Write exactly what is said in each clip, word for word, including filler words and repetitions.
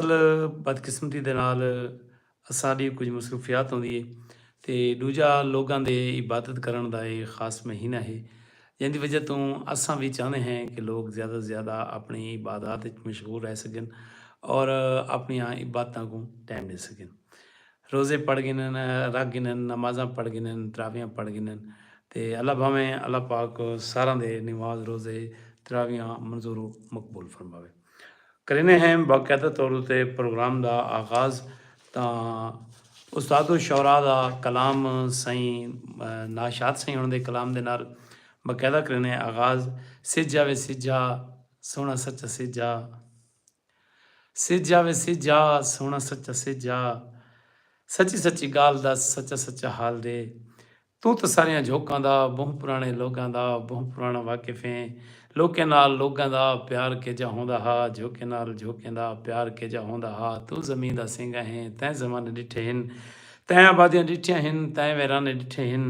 اصل بدقسمتی دے نال اساݙی کجھ مصروفیات ہوندی ہے تے ݙوجھا لوکاں دے عبادت کرݨ دا اے خاص مہینہ ہے، جیندی وجہ توں اساں وی چاہندے ہیں کہ لوک زیادہ توں زیادہ اپݨی عبادات وچ مشغول رہ سڳن اور اپݨیاں عبادتاں کوں ٹائم ݙے سڳن۔ روزے پڑھ گھنن، رکھ گھنن، نمازاں پڑھ گھنن، تراویحاں پڑھ گھنن تے اللہ بھاویں اللہ پاک ساراں دے نماز روزے تراویحاں منظور و مقبول فرماوے۔ کریندے ہیں باقاعدہ طور اتے پروگرام دا آغاز تاں استاد الشعراء دا کلام سئیں ناشاد سئیں ہوݨ دے کلام دے نال باقاعدہ کریندے ہیں آغاز۔ سجھ آوے سجھا سوہݨا سچا سجھا سجھ آوے سجھا سوہݨا سچا سجھا سچی سچی ڳالھ دس سچا سچا حال ݙے توں تاں ساریاں جھوکاں دا ٻہوں پراݨے لوکاں دا ٻہوں پراݨا واقف ہیں لوکیں نال لوکاں دا پیار کیجھا ہوندا ہا جھوکیں نال جھوکیں دا پیار کیجھا ہوندا ہا توں زمین دا سینگا ہیں تیں زمانے ݙٹھے ہن تیں آبادیاں ݙٹھیاں ہن تیں ویرانے ݙٹھے ہن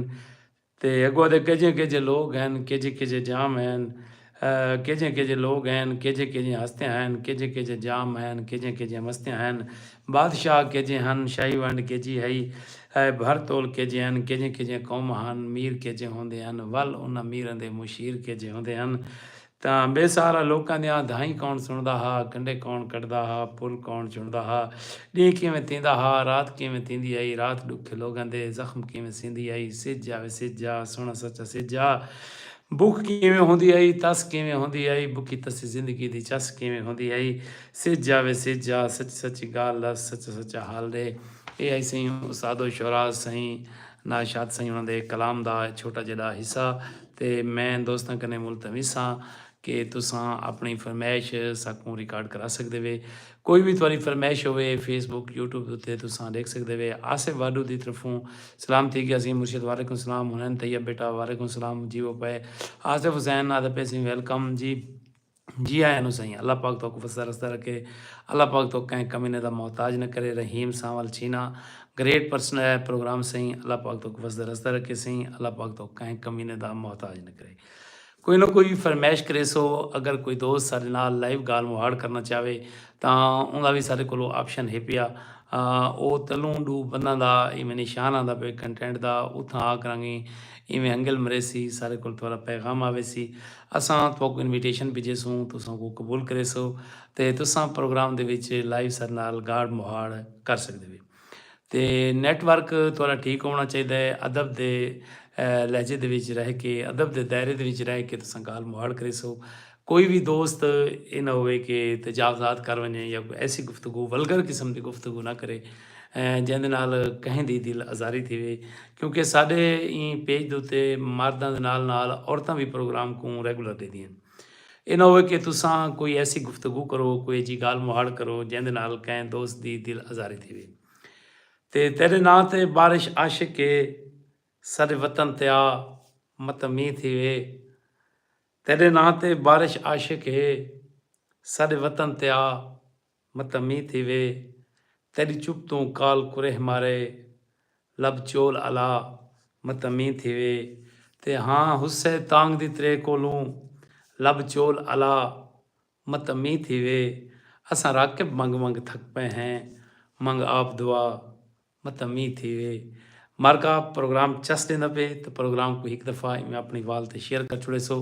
تے اڳوں آہدے کیجھے کیجھے لوک ہن، کیجھے کیجھے جام ہن، کیجھے کیجھے لوک ہن، کیجھے کیجھیاں ہستیاں ہن، کیجھے کیجھے جام ہن، کیجھیاں کیجھیاں مستیاں ہن، بادشاہ کیجھے ہن، شاہی ونڈ کیجھی ہئی، بھر تول کیجھے ہن، کیجھیاں کیجھیاں قوماں ہن، میر کیجھے ہوندے ہن، ول انہاں میراں دے مشیر کیجھے ہوندے ہن۔ تاں بے سہارا لوکاں دیاں دھائیں کون سنڑدا ہا، کنڈے کون کڈھدا ہا، پل کون چنڑدا ہا، ڈینہہ کیویں تیندا ہا، رات کیویں تیندی ہئی، رات ڈکھے لوکاں دے زخم کیویں سیندی ہئی، سجھ آوے سجھ آ، سوہنڑا سچا سجھ آ، بکھ کیویں ہوندی ہئی، تس کیویں ہوندی ہئی، بکھی تسی زندگی دی چس کیویں ہوندی ہئی، سجھ آوے سجھ آ، سچی سچی گالھ ڈس، سچا سچا حال ڈے۔ اے ہئی سئیں استاد الشعراء سئیں ناشاد سئیں انہاں دے کلام دا چھوٹا جیڈا حصہ تے میں دوستاں کنے ملتمس ہاں کہ تساں اپݨی فرمائش ساکوں ریکارڈ کرا سڳدے وے۔ کوئی وی تہاݙی فرمائش ہووے فیس بک یوٹیوب اتے تساں ݙیکھ سڳدے وے۔ آصف واڈو دی طرفوں سلام تھی ڳیا سی۔ مرشد وعلیکم السلام۔ حنین طیب بیٹا وعلیکم السلام جیوو پئے۔ آصف حسین آہدا پئے سی ویلکم جی۔ جی آیاں نو سئیں اللہ پاک تہاکوں وسدا رسدا رکھے۔ اللہ پاک تہاکوں کہیں کمینے دا محتاج نہ کرے۔ رحیم سانول چھینا گریٹ پرسن ہے پروگرام سئیں اللہ پاک تہاکوں وسدا رسدا رکھے سئیں اللہ پاک تہاکوں کہیں کمینے دا محتاج نہ کرے۔ کوئی نہ کوئی فرمائش کریسو۔ اگر کوئی دوست ساڈے نال لائیو گالھ مہاڑ کرنا چاہوے تاں اوندا وی ساڈے کولو آپشن ہے پیا۔ او تلوں ڈو بنداں دا ایویں نشان آندا پئے کنٹینٹ دا اتھاں آ کرانگیں ایویں انگل مریسی ساڈے کول تہاڈا پیغام آویسی۔ اساں تہاکوں انویٹیشن بھیجیسوں تساں اوکوں قبول کریسو تے تساں پروگرام دے وچ لائیو ساڈے نال گالھ مہاڑ کر سگدے وے۔ تے نیٹ ورک تہاڈا ٹھیک ہووݨا چاہیدا ہے۔ ادب دے لہجے دے وچ رہ کے ادب دے دائرے دے وچ رہ کے تساں گالھ مہاڑ کریسو۔ کوئی وی دوست اے نہ ہووے کہ تجاوزات کر ونجے یا کوئی ایسی گفتگو ولگر قسم دی گفتگو نہ کرے جیندے نال کہیں دی دل آزاری تھیوے کیونکہ ساڈے ایں پیج دے اتے مرداں دے نال نال عورتاں وی پروگرام کوں ریگولر ڈیندیاں ہن۔ اے نہ ہووے کہ تساں کوئی ایسی گفتگو کرو کوئی ایجھی گالھ مہاڑ کرو جیندے نال کہیں دوست دی دل آزاری تھیوے۔ تے تیڈے ناں تے بارش عاشق اے ساڈے وطن تے آ متاں مینہ تھیوے۔ تیڈے ناں تے بارش عاشق اے ساڈے وطن تے آ متاں مینہ تھیوے۔ تیڈی چپ توں کال کریہ مارے لب چول الا متاں مینہ تھیوے۔ تے ہاں ہسے تانگ دی ترے کولوں لب چول الا متاں مینہ تھیوے۔ اساں راکب منگ منگ تھک پئے ہیں منگ آپ دعا متاں مینہ تھیوے۔ مارکا پروگرام چس ڈیندا پئے تاں پروگرام کوں ہک دفعہ ایویں اپنی وال تے شیئر کر چھوڑیسو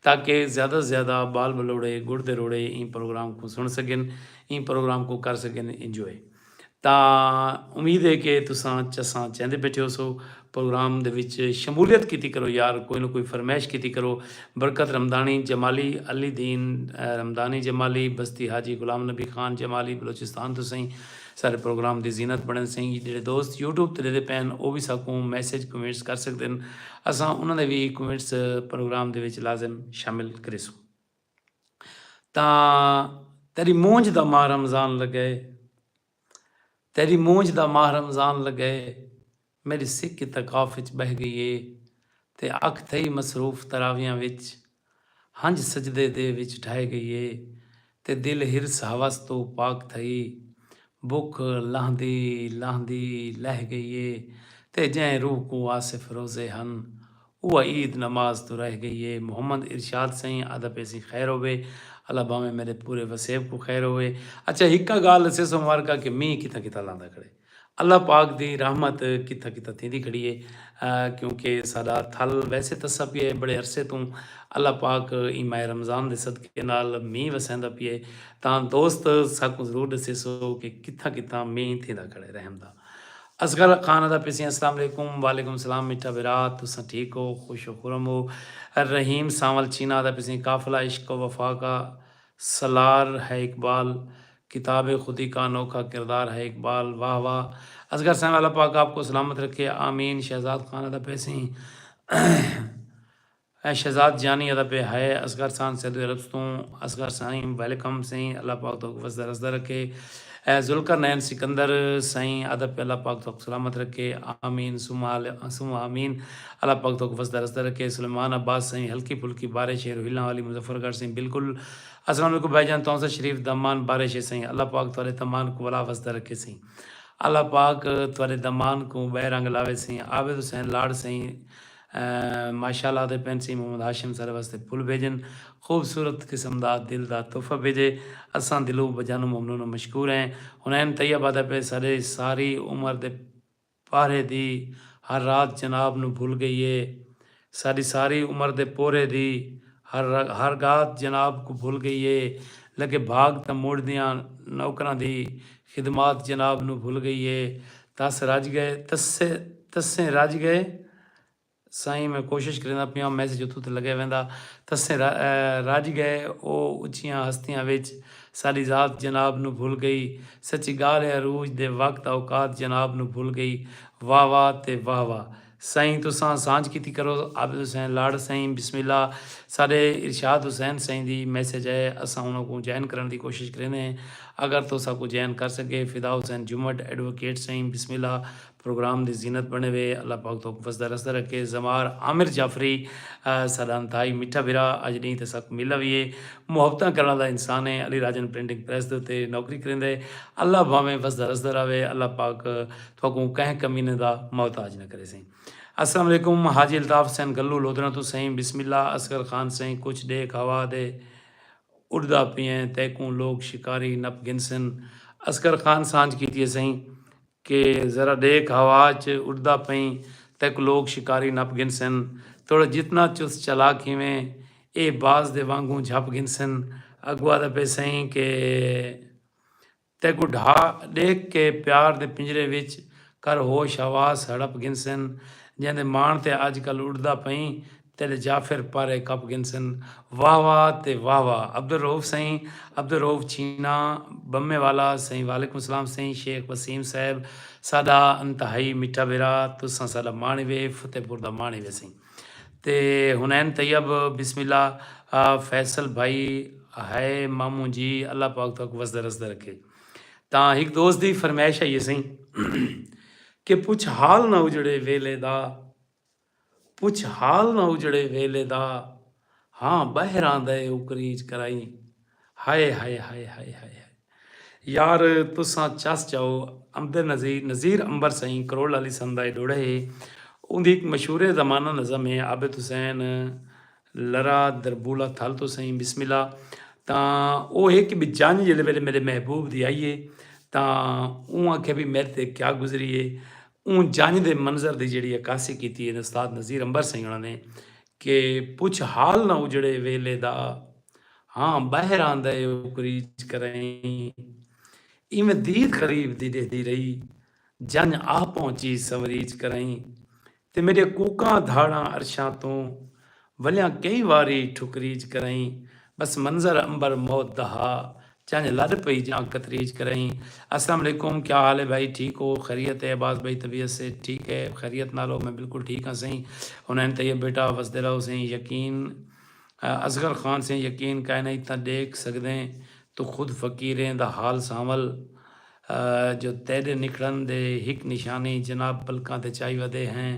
تاکہ زیادہ توں زیادہ بال بلوڑے گڑ دے روڑے ایں پروگرام کوں سن سگن ایں پروگرام کوں کر سگن انجوائے۔ تاں امید ہے کہ تساں چساں چیندے بیٹھے ہوسو پروگرام دے وچ شمولیت کیتی کرو یار کوئی نہ کوئی فرمائش کیتی کرو۔ برکت رمدانی جمالی علی دین رمدانی جمالی بستی حاجی غلام نبی خان جمالی بلوچستان توں سئیں سارے پروگرام دی زینت بنڑن سئیں جیڑھے دوست یوٹیوب تے ڈیدھے پین او وی ساکوں میسج کمنٹس کر سکدن اساں انہاں دے وی کمنٹس پروگرام دے وچ لازم شامل کریسوں۔ تاں تیڈی مونجھ دا ماہ رمضان لگئے تیڈی مونجھ دا ماہ رمضان لگئے میڈی سک اعتکاف وچ بہہ گئی اے تے اکھ تھئی مصروف تراویاں وچ ہنج سجدے دے وچ ڈھہہ گئی اے تے دل حرص ہوس توں پاک تھئی بکھ لہندی لہندی لہہ گئی اے تے جئیں روح کوں آصف روزے ہن اوہ عید نماز توں رہ گئی ہے۔ محمد ارشاد سئیں آہدا پئے سئیں خیر ہووے۔ اللہ بھاویں میڈے پورے وسیب کوں خیر ہووے۔ اچھا ہکا گالھ ڈسیسو مبارکہ کہ مینہ کتھاں کتھاں لاندا کھڑے۔ اللہ پاک دی رحمت کتھاں کتھاں تھیندی کھڑی ہے۔ کیونکہ ساڈا تھل ویسے تسا پیا ہے بڑے عرصے توں۔ اللہ پاک ایں ماہ رمضان دے صدقے نال مینہ وسیندا پیا ہے۔ تاں دوست ساکوں ضرور ڈسیسو کہ کتھاں کتھاں مینہ تھیندا کھڑے رحم دا۔ اصغر خان آہدا پئے سئیں السلام علیکم۔ وعلیکم السلام میٹھا بھرا، تساں ٹھیک ہو؟ خوش و خرم ہو؟ رحیم سانول چینا آہدا پئے سئیں قافلہ عشق و وفا کا سالار ہے اقبال، کتاب خودی کا انوکھا کردار ہے اقبال۔ واہ واہ۔ اصغر سانول اللہ پاک آپ کو سلامت رکھے آمین۔ شہزاد خان آہدا پئے سئیں اے شہزاد جانی آہدا پئے ہائے اصغر سان سعودی عرب توں۔ اصغر سائیں ویلکم سئیں اللہ پاک تہاکوں وسدا رسدا رکھے۔ اے ذوالقرنین سکندر سئیں آہدا پئے اللہ پاک تہاکوں سلامت رکھے آمین ثم آمین۔ اللہ پاک تہاکوں وسدا رسدا رکھے۔ سلیمان عباس سئیں ہلکی پھلکی بارش ہے روہیلاں والی مظفر گڑھ سئیں بالکل۔ السلام علیکم بھائی جان تونسہ شریف دامان بارش ہے سئیں اللہ پاک تہاڈے دامان کوں ولا وسدا رکھے سئیں۔ اللہ پاک تہاڈے دامان کوں بئے رنگ لاوے سئیں عابد حسین لاڑ سئیں ماشاء اللہ آہدے پئن سئیں محمد ہاشم ساڈے واسطے پھل بھیجن خوبصورت قسم دا دل دا تحفہ بھیجے اساں دلوں بجانوں ممنون و مشکور ہیں۔ حنین طیب آہدا پئے ساڈے ساری عمر دے پارے دی ہر رات جناب نوں بھل گئی ہے ساڈی ساری عمر دے پورے دی ہر ہر گات جناب کوں بھل گئی ہے لگے بھاگ تاں مڑ دیاں نوکراں دی خدمات جناب نوں بھل گئی ہے تس رج گئے تسے تسیں رج گئے سائیں میں کوشش کریندا پیاں میسج اتھوں تے لگے ویندا تسیں رج گئے او اچیاں ہستیاں وچ ساڈی ذات جناب نوں بھل گئی سچی گالھ ہے عروج دے وقت اوقات جناب نوں بھل گئی واہ واہ تے واہ واہ سائیں تساں سانجھ کیتی کرو عابد حسین لاڑ سائیں بسم اللہ ساڈے ارشاد حسین سائیں دی میسج ہے اساں انہاں کوں جوائن کرن دی کوشش کریندے ہیں اگر تساں کوں جوائن کر سگے فدا حسین جمٹ ایڈووکیٹ سائیں بسم اللہ پروگرام دی زینت بݨے وے اللہ پاک تہاکوں وسدا رسدا رکھے ضمار عامر جعفری ساݙا انتہائی مٹھا بھرا اڄ ݙینہہ تے ساکوں ملا وی ہے محبتاں کرݨ آلا انسان ہے علی راجن پرنٹنگ پریس دے اتے نوکری کریندا ہے اللہ بھانویں وسدا رسدا رہوے اللہ پاک تہاکوں کہیں کمینے دا محتاج نہ کرے سئیں السلام علیکم حاجی الطاف حسین گلو لودھراں توں سئیں بسم اللہ اصغر خان سئیں کجھ ݙیکھ ہوا دے اݙدا پئیں تیکوں لوک شکاری نپ گھنسن اصغر خان سانجھ کیتی ہے سئیں کہ ذرا ݙیکھ ہوا اچ اݙدا پئیں تیکوں لوک شکاری نپ گھنسن توڑا جتنا چست چالاک ہیویں اے باز دے وانگوں جھپ گھنسن اڳوں آہدا پئے سئیں کہ تیکوں ڈھا ݙیکھ کے پیار دے پنجرے وچ کر ہوش حواس ہڑپ گھنسن جیندے ماݨ تے اڄ کل اݙدا پئیں تیݙے جعفر پارے کپ گھنسن واہ واہ تے واہ واہ عبدالرؤف سئیں عبدالرؤف چھینا بمے والا سئیں وعلیکم السلام سئیں شیخ وسیم صاحب ساݙا انتہائی مٹھا بھرا تساں ساݙا ماݨ وے فتح پور دا ماݨ وے سئیں تے حنین طیب بسم اللہ فیصل بھائی ہائے ماموں جی اللہ پاک تہاکوں وسدا رسدا رکھے تاں ہک دوست دی فرمائش ہئی سئیں کہ پچھ حال نہ اجڑے ویلے دا پچھ حال نہ اجڑے ویلے دا ہاں بہر آندا اے او کریج کرائی ہائے ہائے ہائے ہائے ہائے ہائے یار تساں چس چاؤ امدر نذیر نذیر امبر سئیں کروڑ لالی سن دا اے ڈوڑھے اے اوندی ہک مشہور زمانہ نظم اے عابد حسین لرا دربولا تھل توں سئیں بسم اللہ تاں او ہک بی جنج جیلے ویلے میڈے محبوب دی آئی اے تاں اوں آکھیا بی میڈے تے کیا گزری اے اوں جنج دے منظر دی جیڑھی عکاسی کیتی اے استاد نذیر امبر سئیں ہوراں نے کہ پچھ حال نہ اجڑے ویلے دا ہاں بہر آندا اے او کریج کرئیں ایویں دید غریب دی ڈیہدی رہی جنج آ پہنچی سنوریج کرئیں تے میڈے کوکاں دھاڑاں عرشاں توں ولیاں کئی واری ٹھکریج کرئیں بس منظر امبر موت دا ہا جنج لڈ پئی جاں کتریج کرئیں۔ السلام علیکم کیا حال ہے بھائی ٹھیک ہو خیریت ہے عباس بھائی طبیعت سے ٹھیک ہے خیریت نال ہو میں بالکل ٹھیک ہاں سئیں حنین طیب بیٹا وسدے رہو سئیں یقین اصغر خان سئیں یقین کائنا اتنا ڈیکھ سگدیں تو خود فقیریں دا حال سانول جو تیڈے نکھڑن دے ہک نشانی جناب پلکاں تے چائی ودے ہیں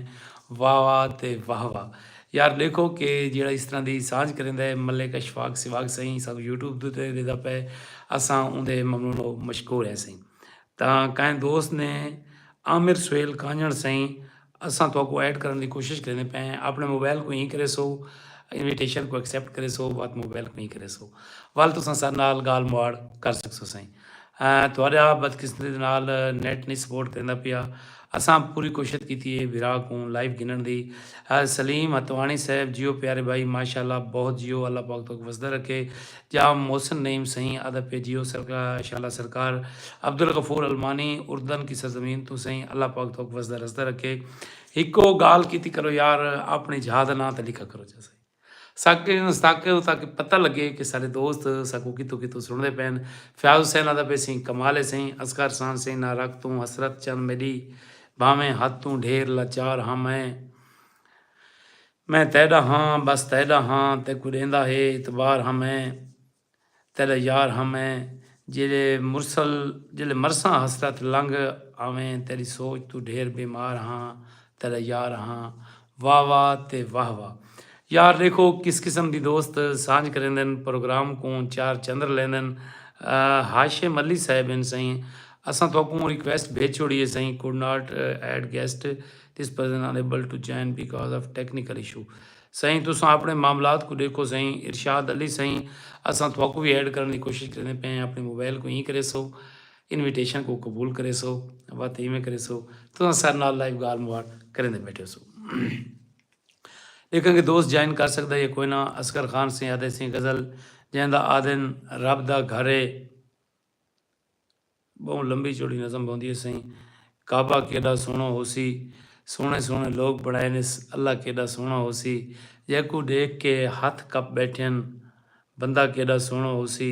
واہ واہ تے واہ واہ یار ݙیکھو کہ جیڑھا اس طرح دی سانجھ کریندا ہے ملک اشفاق سواگ سئیں ساکوں یوٹیوب دے اتے ݙیہدا پئے اساں اوندے ممنون و مشکور ہیں سئیں تاں کہیں دوست نے عامر سہیل کانجھݨ سئیں اساں تہاکوں ایڈ کرݨ دی کوشش کریندے پئے ہیں۔ اپݨے موبائل کوں ایں کریسو، انویٹیشن کوں ایکسیپٹ کریسو، وت موبائل کوں ایں کریسو، ول تساں ساݙے نال ڳالھ مہاڑ کر سڳسو سئیں۔ اے، تہاݙا بدقسمتی دے نال نیٹ نہیں سپورٹ کریندا پیا۔ اساں پوری کوشش کیتی ہے بھرا کوں لائیو گھنݨ دی۔ اے، سلیم ہتواݨی صاحب، جیو پیارے بھائی، ماشاءاللہ، بہت جیو، اللہ پاک تہاکوں وسدا رکھے۔ جام محسن نعیم سئیں، آہدا پئے جیو سرکار، شالا سرکار۔ عبدالغفور المانی، اردن کی سرزمین توں سئیں، اللہ پاک تہاکوں وسدا رسدا رکھے۔ ہکو ڳالھ کیتی کرو یار، اپݨے جھا دا ناں تے لکھا کرو چا سئیں۔ ساکوں، ساکوں تاکہ پتہ لڳے کہ ساݙے دوست ساکوں کتھوں کتھوں سݨدے پئن۔ فیاض حسین آہدا پئے سئیں، کمال ہے سئیں، اصغر خان سئیں، نہ رکھ توں حسرت چن میݙی، بھانویں حد توں ڈھیر لاچار ہاں میں۔ میں تیݙا ہاں، بس تیݙا ہاں، تیکوں ݙیندا ہے اعتبار ہاں میں۔ تیݙا یار ہاں میں، جیلے مرسل، جیلے مرساں حسرت لنگھ آویں، تیݙی سوچ توں ڈھیر بیمار ہاں، تیݙا یار ہاں۔ واہ واہ تے واہ واہ۔ یار ݙیکھو کس قسم دی دوست سانجھ کریندن، پروگرام کوں چار چندر لیندن۔ آ، ہاشم علی صاحب ہن سئیں، اساں تہاکوں ریکویسٹ بھیج چھوڑی ہے سئیں، could not add guest, this person unable to join because of technical issue۔ سئیں تساں اپݨے معاملات کوں ݙیکھو سئیں۔ ارشاد علی سئیں، اساں تہاکوں وی ایڈ کرݨ دی کوشش کریندے پئے ہیں، اپݨے موبائل کوں ایں کریسو، انویٹیشن کوں قبول کریسو، وت ایویں کریسو، تساں ساݙے نال لائیو ڳالھ مہاڑ کریندے ٻیٹھے ہوسو۔ ݙیکھاں کہ دوست جوائن کر سڳدا یا کوئی نہ۔ اصغر خان سئیں آہدے سئیں غزل جیندا آہدن رب دا گھر ہے، ٻہوں لمبی چوڑی نظم ہوندی ہے سئیں۔ کعبہ کیݙا سوہݨا ہوسی، سوہݨے سوہݨے لوک بݨائینس، اللہ کیݙا سوہݨا ہوسی، جیکوں ݙیکھ کے ہتھ کپ ٻیٹھن، بندہ کیݙا سوہݨا ہوسی۔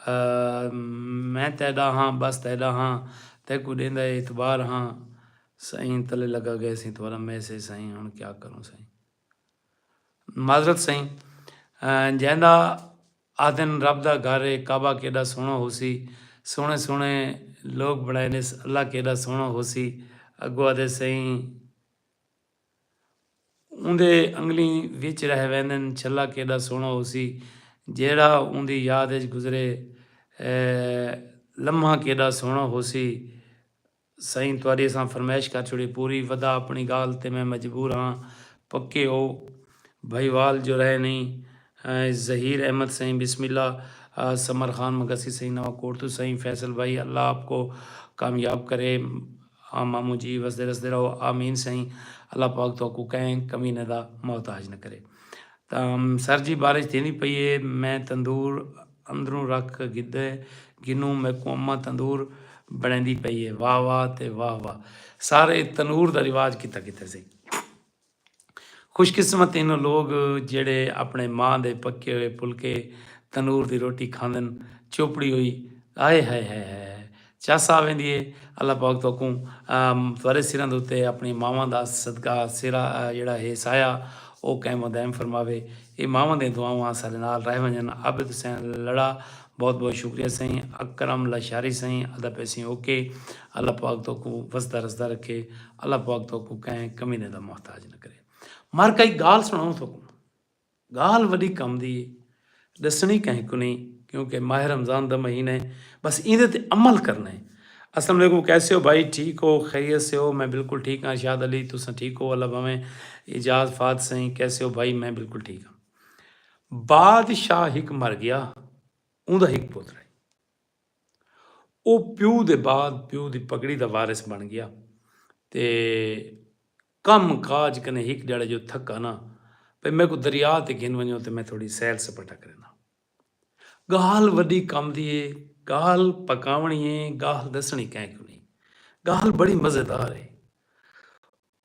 آ، میں تیݙا ہاں، بس تیݙا ہاں، تیکوں ݙیندا ہے اعتبار ہاں۔ سئیں تلے لڳا ڳئے سئیں تہاݙا میسج سئیں، ہݨ کیا کروں سئیں۔ معذرت سئیں۔ اے، جیندا آہدن رب دا گھر ہے، کعبہ کیݙا سوہݨا ہوسی، سوہݨے سوہݨے لوک بݨائینس، اللہ کیݙا سوہݨا ہوسی۔ اڳوں آہدے سئیں، اوندے انگلیں وچ رہ ویندن، چھلا کیݙا سوہݨا ہوسی، جیڑھا اوندی یاد اچ گزرے، اے، لمحہ کیݙا سوہݨا ہوسی۔ سئیں تہاݙی اساں فرمائش کر چھوڑی پوری، ودا اپݨی ڳالھ تے میں مجبور ہاں، پکے ہو بھائیوال جو رہے نہیں۔ اے، ظہیر احمد سئیں، بسم اللہ۔ اے، سمر خان مگسی سئیں، نواں کوٹ توں سئیں، فیصل بھائی، اللہ آپ کو کامیاب کرے۔ آ ماموں جی، وسدے رسدے رہو، آمین سئیں۔ اللہ پاک تہاکوں کہیں کمینے دا محتاج نہ کرے۔ تاں سر جی، بارش تھیندی پئی ہے، میں تندور اندروں رکھ گھدے، گھنوں میکوں اماں تندور بݨیندی پئی ہے۔ واہ واہ تے واہ واہ۔ سارے تنور دا رواج کیتا کیتا سی۔ خوش قسمت ہن او لوگ جیڑھے اپݨے ماں دے پکے ہوئے پھلکے، تنور دی روٹی کھاندن۔ چوپڑی ہوئی، ہائے ہائے ہائے ہائے ہائے۔ چس آ ویندی ہے۔ اللہ پاک تہاکوں، آ، تہاݙے سراں دے اتے اپݨی ماواں دا صدقہ، سرا، آ، جیڑھا ہے سایہ، او قائم و دائم فرماوے۔ اے ماواں دیاں دعاواں ساݙے نال رہ ونڄن۔ عابد حسین لڑا، بہت بہت شکریہ سئیں۔ اکرم لاشاری سئیں، آہدا پئے سئیں اوکے، اللہ پاک تہاکوں وسدا رسدا رکھے، اللہ پاک تہاکوں کہیں کمینے دا محتاج نہ کرے۔ مر کئی ڳالھ سݨاؤں تہاکوں۔ ڳالھ وݙی کم دی ہے، ݙسݨی کہیں کوں نہیں، کیونکہ ماہ رمضان دا مہینہ ہے، بس ایندے تے عمل کرݨا ہے۔ السلام علیکم، کیسے ہو بھائی؟ ٹھیک ہو؟ خیریت سے ہو؟ میں بالکل ٹھیک ہاں۔ ارشاد علی، تساں ٹھیک ہو؟ اللہ بھاویں۔ اعجاز فہد سئیں، کیسے ہو بھائی؟ میں بالکل ٹھیک ہاں۔ بادشاہ ہک مر ڳیا، اوندا ہک پتر ہے۔ او پیو دے بعد پیو دی پڳڑی دا وارث بݨ ڳیا تے کم کاج کنے ہک ݙیہاڑے جو تھکا نا، بھئی میکوں دریا تے گھن ونڄو تے میں تھوڑی سیل سپاٹا کرینداں۔ ڳالھ وݙی کم دی ہے، ڳالھ پکاوݨی ہے، ڳالھ ݙسݨی کہیں کوں نہیں۔ ڳالھ بڑی مزیدار ہے۔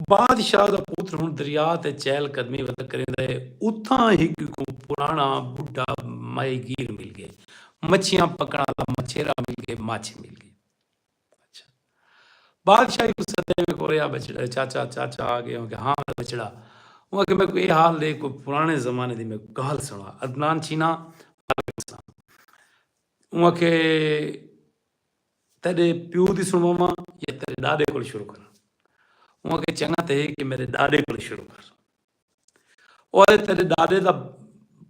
بادشاہ دا پتر ہݨ دریا تے چہل قدمی ودا کریندا ہے۔ اتھاں ہک کوں پراݨا ٻڈھا ماہی گیر مل ڳئے، مچھیاں پکڑݨ آلا مچھیرا مل ڳئے، مچھ مل ڳئی۔ اچھا، بادشاہ کوں سدے میں کوریا بچڑا، چاچا، چاچا آ ڳئے؟ اوں آکھیا ہاں بچڑا۔ اوں آکھیا میکوں اے حال ݙے، کوئی پراݨے زمانے دی میکوں ڳالھ سݨا۔ عدنان چینا، اوں آکھیا تیݙے پیو دی سݨواواں یا تیݙے ݙاݙے کول شروع کراں؟ اوں آکھیا چنڳا تے ہے کہ میݙے ݙاݙے کول شروع کر۔ او آہدے تیݙے ݙاݙے دا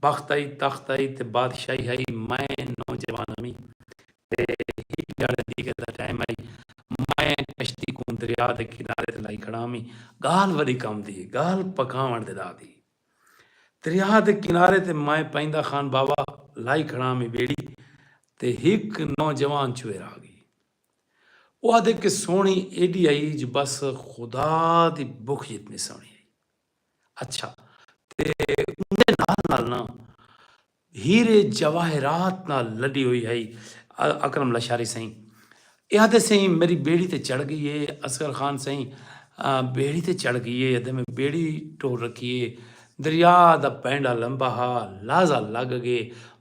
بخت ہئی، تخت ہئی تے بادشاہی ہئی، میں نوجوان ہمی تے ہک ݙیہاڑے دی ڳالھ دا ٹائم ہئی، میں کشتی کوں دریا دریا دے کنارے تے لائی کھڑا ہمی۔ ڳالھ وݙی کم دی ہے، ڳالھ پکاوݨ دے راہ دی۔ دریا دے کنارے تے میں پیندا خان بابا لائی کھڑا ہمی ٻیڑی، تے ہک نوجوان چوہر آ ڳئی۔ او آہدے کہ سوہݨی ایݙی ہئی جو بس خدا دی بکھ جتنی سوہݨی ہئی۔ اچھا، تے اوندے نال نال نا ہیرے جواہرات نال لݙی ہوئی ہئی۔ اکرم لشاری سئیں، اے آہدے سئیں میری ٻیڑی تے چڑھ ڳئی ہے۔ اصغر خان سئیں، ٻیڑی تے چڑھ ڳئی ہے، آہدے میں ٻیڑی ٹور رکھی ہے۔ دریا دا پینڈا لمبا ہا، لازا لڳ ڳئے۔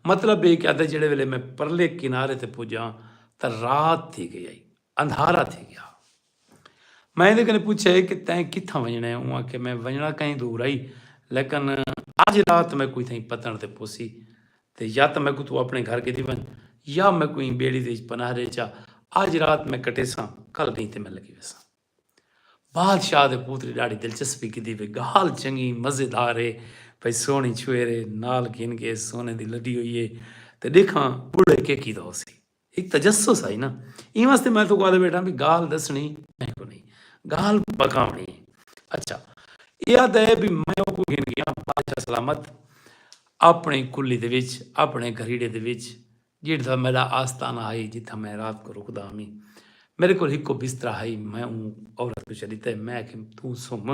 مطلب اے کہ آہدے جیڑھے ویلے میں پرلے کنارے تے پڄاں تاں رات تھی ڳئی ہئی، اندھارا تھی ڳیا۔ میں ایندے کنے پچھیا ہے کہ تیں کتھاں ونجنا ہے؟ اوں آکھیا میں ونجنا کہیں دور ہئی، لیکن اج رات میکوں اتھائیں پتن تے پوسی، تے یا تاں میکوں توں اپنے گھر گھدی ونج، یا میکوں ایں ٻیڑی دے وچ پناہ ݙے چا۔ اج رات میں کٹیساں، کل ݙینہہ تے میں لڳی ویساں۔ بادشاہ دے پوتری ݙاڈھی دلچسپی گھدی وے، ڳالھ چنڳی مزیدار ہے، بھئی سوہݨی چھوہر ہے، نال گھن کے سونے دی لݙی ہوئی ہے، تے ݙیکھاں ٻڈھے کے کیدا ہوسی۔ ہک تجسس ہئی نا، ایں واسطے میں تہاکوں آہدے ٻیٹھاں بھئی ڳالھ ݙسݨی کہیں کوں نئیں، ڳالھ پکاوݨی ہے۔ اچھا، اے آہدا ہے بھئی میں اوکوں گھن ڳیاں بادشاہ سلامت اپݨی کلی دے وچ، اپݨے گھریڑے دے وچ، جیڑھا میݙا آستانہ ہئی جتھاں میں رات کوں رکدا ہمی۔ میݙے کول ہکو بسترا ہئی، میں اوں عورت کوں چا ݙتا ہے، میں آکھیم توں سم،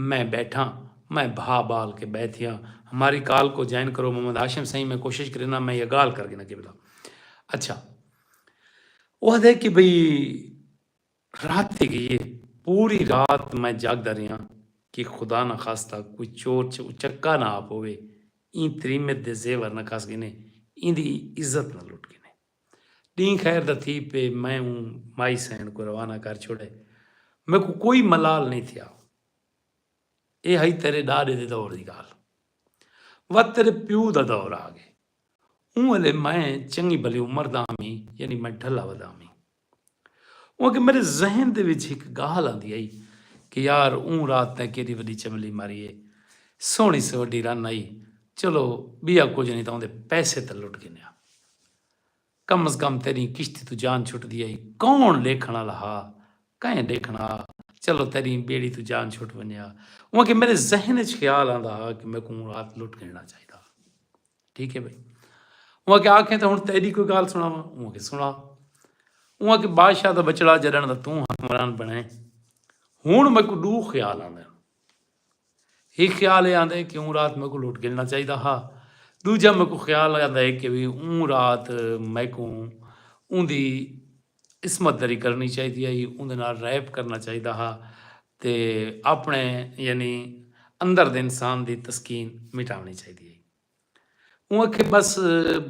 میں ٻیٹھاں، میں بھا ٻال کے ٻہہ تھیاں۔ ہماری کال کو جوائن کرو محمد ہاشم سئیں، میں کوشش کرینداں میں ایہا ڳالھ کر گھناں قبلہ۔ اچھا، او آہدے کہ بھئی رات تھی ڳئی ہے، پوری رات میں جاڳدا ریہاں کہ خدا نخواستہ کوئی چور چ اچکا نہ آ پووے، ایں تریمت دے زیور نہ کھس گھنے، ایندی عزت نہ لٹ گھنے۔ ݙینہہ خیر دا تھی پئے، میں اوں مائی سئین کوں روانہ کر چھوڑے۔ میکوں کوئی ملال نئیں تھیا۔ اے ہئی تیݙے ݙاݙے دے دور دی ڳالھ۔ وت تیݙے پیو دا دور آ ڳئے۔ اوں ویلے میں چنڳی بھلی عمر دا ہمی، یعنی میں ڈھلا ودا ہمی۔ اوں آکھیا میݙے ذہن دے وچ ہک ڳالھ آندی ہئی کہ یار اوں رات تیں کیݙی وݙی چملی ماری ہے، سوہݨی سوڈھی رن آئی، چلو ٻیا کجھ نئیں تاں اوندے پیسے تاں لٹ گھنیا۔ کم از کم تیݙیں کشتی توں جان چھٹدی ہئی، کون ݙیکھݨ آلا ہا؟ کئیں ݙیکھݨ ہا؟ چلو تیݙیں ٻیڑی توں جان چھٹ ونڄے ہا۔ اوں آکھیا میݙے ذہن اچ خیال آندا ہا کہ میکوں اوں رات لٹ گھنݨا چاہیدا ہا۔ ٹھیک ہے بھئی۔ اوں آکھیا آکھیں تاں ہݨ تیݙی کوئی ڳالھ سݨاواں؟ اوں آکھیا سݨا۔ اوں آکھیا بادشاہ دا ٻچڑا جݙݨ دا توں حکمران بݨئیں، ہݨ میکوں ݙو خیال آندن۔ ہک خیال اے آندے کہ اوں رات میکوں لٹ گھنݨا چاہیدا ہا، ݙوجھا میکوں خیال آندا ہے کہ وی اوں رات میکوں اوندی عصمت دری کرݨی چاہیدی ہئی، اوندے نال ریپ کرݨا چاہیدا ہا تے اپݨے یعنی اندر دے انسان دی تسکین مٹاوݨی چاہیدی ہئی۔ اوں آکھے بس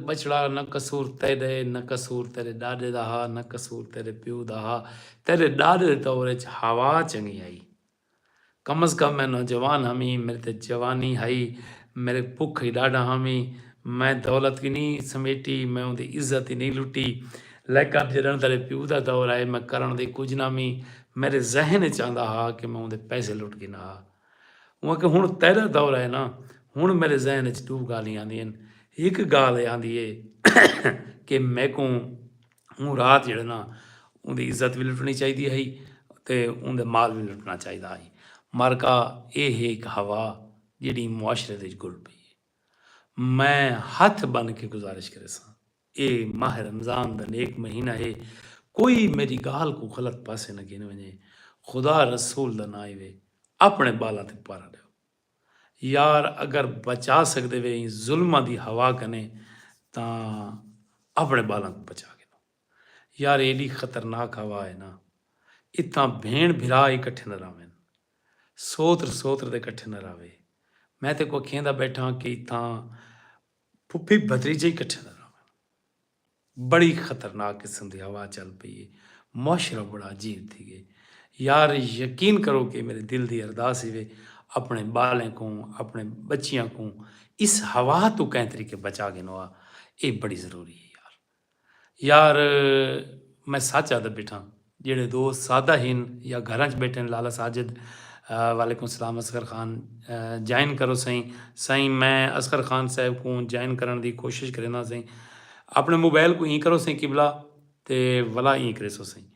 ٻچڑا نہ قصور تیݙے، نہ قصور تیݙے ݙاݙے دا ہا، نہ قصور تیݙے پیو دا ہا۔ تیݙے ݙاݙے دے دور اچ ہوا چنڳی ہئی۔ کم از کم میں نوجوان ہمی، میݙے تے جوانی ہئی، میݙے بکھ ہئی ݙاڈھا ہمی، میں دولت وی نی سمیٹی، میں اوندی عزت وی نی لٹی۔ لیکن جݙݨ تیݙے پیو دا دور آئے، میں کرݨ دی کجھ نہ ہمی، میݙے ذہن اچ آندا ہا کہ میں اوندے پیسے لٹ گھنا ہا۔ اوں آکھیا ہݨ تیݙا دور آئے نا، ہݨ میݙے ذہن اچ ݙو ڳالھیں آندین۔ ہک ڳالھ اے آندی اے کہ میکوں اوں رات جیڑھے نا اوندی عزت وی لٹݨی چاہیدی ہئی تے اوندے مال وی لٹݨا چاہیدا ہئی۔ مارکا اے ہے ہک ہوا جیڑھی معاشرے دے وچ گھل پئی ہے۔ میں ہتھ بن کے گزارش کریساں، اے ماہ رمضان دا نیک مہینہ ہے، کوئی میݙی ڳالھ کوں غلط پاسے نہ گھن ونڄے۔ خدا رسول دا ناں ہیوے، اپݨے ٻالاں تے پارا ݙیو۔ یار اگر بچا سڳدے وے ایں ظلماں دی ہوا کنے تاں اپݨے ٻالاں کوں بچا گھنو۔ یار ایݙی خطرناک ہوا ہے نا، اتھاں بھیݨ بھرا اکٹھے نہ رہون، سوتر سوتر دے اکٹھے نہ رہوے۔ میں تیکوں اکھیندا ٻیٹھاں کہ اتھاں پھپھی بھتریجے اکٹھے نہ رہون۔ بڑی خطرناک قسم دی ہوا چل پئی ہے۔ معاشرہ بڑا عجیب تھی ڳئے۔ یار یقین کرو کہ میݙے دل دی ارداس ہیوے، اپݨے ٻالیں کوں، اپݨے ٻچیاں کوں اس ہوا توں کہیں طریقے بچا گھنو آ۔ اے بڑی ضروری ہے یار۔ یار میں سچ آہدا ٻیٹھاں، جیڑھے دوست سادہ ہن یا گھراں اچ ٻیٹھن، لالا ساجد، وعلیکم السلام اصغر خان، جوائن کرو سئیں۔ سئیں میں اصغر خان صاحب کوں جوائن کرݨ دی کوشش کرینداں سئیں۔ اپݨے موبائل کوں ایں کرو سئیں قبلہ تے ولا ایں کریسو سئیں۔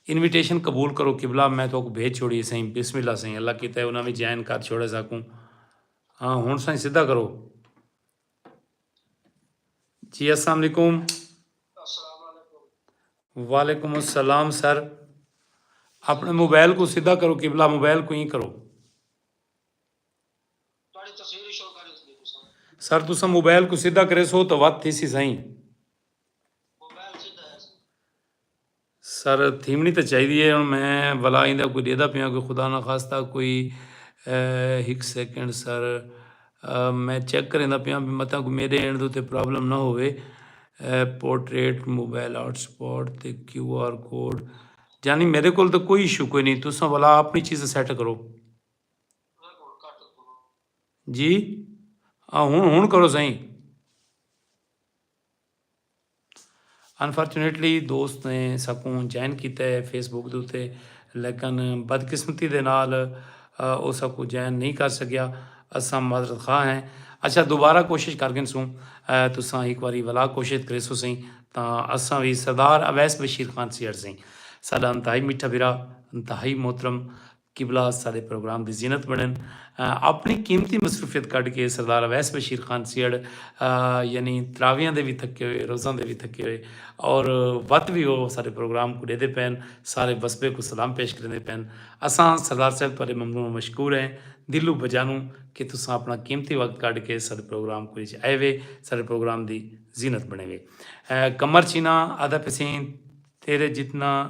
انویٹیشن قبول کرو قبلہ، میں تہاکوں بھیج چھوڑی ہے سائیں۔ بسم اللہ سائیں، اللہ کیتا ہے انہاں وی جوائن کر چھوڑے ساکوں۔ ہاں، ہݨ سائیں سدھا کرو۔ جی، السلام علیکم۔ وعلیکم السلام سر، اپݨے موبائل کوں سدھا کرو قبلہ، موبائل کوں ایں کرو۔ سر، تساں موبائل کوں سدھا کریسو تاں وت تھیسی سائیں۔ سر، تھیوݨی تاں چاہیدی ہے۔ ہݨ میں ولا ایندا کوئی ݙیہدا پیاں، کوئی خدا نخواستہ کوئی، اے، ہک سیکنڈ سر، اے، میں چیک کریندا پیاں بھی متاں کوئی میݙے اینڈ دے اتے پرابلم نہ ہووے۔ اے، پورٹریٹ، موبائل ہاٹ اسپاٹ تے کیو آر کوڈ، یعنی میݙے کول تاں کوئی ایشو کوئی نہیں۔ تساں ولا اپݨی چیز سیٹ کرو۔ جی، آ، ہݨ، ہݨ کرو سائیں۔ انفارچونیٹلی دوست نے ساکوں جوائن کیتا ہے فیس بک دے اتے، لیکن بدقسمتی دے نال، آ، او ساکوں جوائن نہیں کر سڳیا۔ اساں معذرت خواہ ہیں۔ اچھا، دوبارہ کوشش کر گھنسوں۔ آ، تساں ہک واری ولا کوشش کریسو سئیں، تاں اساں وی سردار اویس بشیر خان سیہڑ سئیں، ساݙا انتہائی میٹھا بھرا، انتہائی محترم، قبلہ ساݙے پروگرام دی زینت بݨن۔ آ، اپݨی قیمتی مصروفیت کڈھ کے سردار اویس بشیر خان سیہڑ، آ، یعنی تراویحاں دے وی تھکے ہوئے، روزاں دے وی تھکے ہوئے، اور وت وی او ساݙے پروگرام کوں ݙیہدے پئن، سارے وسبے کوں سلام پیش کریندے پئن۔ اساں سردار صاحب تہاݙے ممنون و مشکور ہیں دلوں بجانوں کہ تساں اپݨا قیمتی وقت کڈھ کے ساݙے پروگرام کوں وچ آئے وے، ساݙے پروگرام دی زینت بݨے وے۔ آ، قمر چینا آہدا پئے سئیں، تیݙے جتنا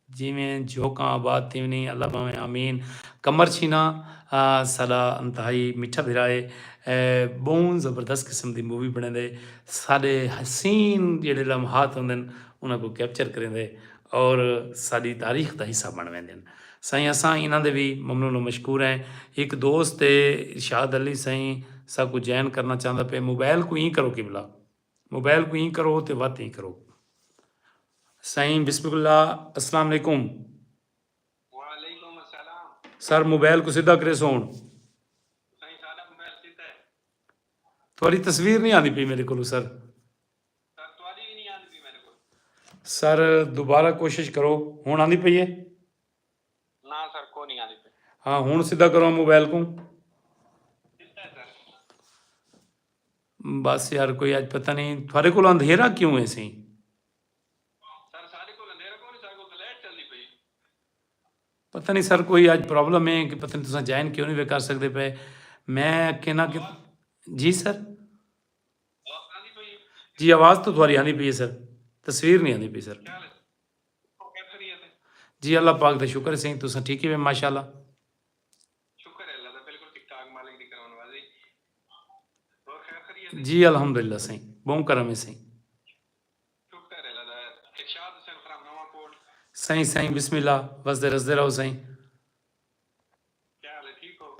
جیویں جھوکاں آباد تھیونیں، اللہ بھاویں آمین۔ قمر چینا، آ، ساݙا انتہائی میٹھا بھرا ہے۔ اے، ٻہوں زبردست قسم دی مووی بݨیندے، ساݙے حسین جیڑھے لمحات ہوندن، انہاں کوں کیپچر کریندے اور ساݙی تاریخ دا حصہ بݨ ویندن۔ سائیں، اساں انہاں دے وی ممنون و مشکور ہیں۔ ہک دوست ہے ارشاد علی سائیں، ساکوں جوائن کرنا چاہندا پئے، موبائل کوں ایں کرو قبلہ۔ موبائل کوں ایں کرو تے وت ایں کرو۔ سائیں بسم اللہ، السلام علیکم۔ وعلیکم السلام۔ سر، موبائل کوں سدھا کریسو ہݨ۔ سائیں، ساݙا موبائل سدھا ہے۔ تہاݙی تصویر نہیں آندی پئی میݙے کولوں سر۔ سر، تہاݙی وی نہیں آندی پئی میݙے کول۔ سر، دوبارہ کوشش کرو، ہݨ آندی پئی ہے؟ نہ سر، کوئی نہیں آندی پئی۔ ہاں، ہݨ سدھا کرو موبائل کوں۔ سدھا ہے سر۔ بس یار، کوئی اڄ پتہ نہیں تہاݙے کول اندھیرا کیوں ہے سئیں؟ سر، ساݙے کول اندھیرا کوئی نہیں، ساݙے کول تاں لائٹ چلدی پئی۔ پتہ نہیں سر، کوئی اڄ پرابلم ہے کہ پتہ نہیں تساں جوائن کیوں نہیں وے کر سڳدے پئے۔ میں کہنا کہ، جی سر۔ آواز آندی پئی ہے؟ جی، آواز تو تہاݙی آندی پئی ہے سر، تصویر نہیں آندی پئی سر۔ کیا حال ہے؟ خیریت ہے؟ جی، اللہ پاک دا شکر ہے سائیں، تساں ٹھیک ہی وے ماشاءاللہ۔ شکر ہے اللہ دا، بالکل ٹھیک ٹھاک، مالک دی کرم نوازی۔ اور خیر خیریت ہے؟ جی الحمدللہ سائیں، ٻہوں کرم ہے سائیں۔ شکر ہے اللہ دا۔ ارشاد حسین فرام نواں کوٹ۔ سائیں، سائیں، بسم اللہ، وسدے رسدے رہو سائیں۔ کیا حال ہے، ٹھیک ہو؟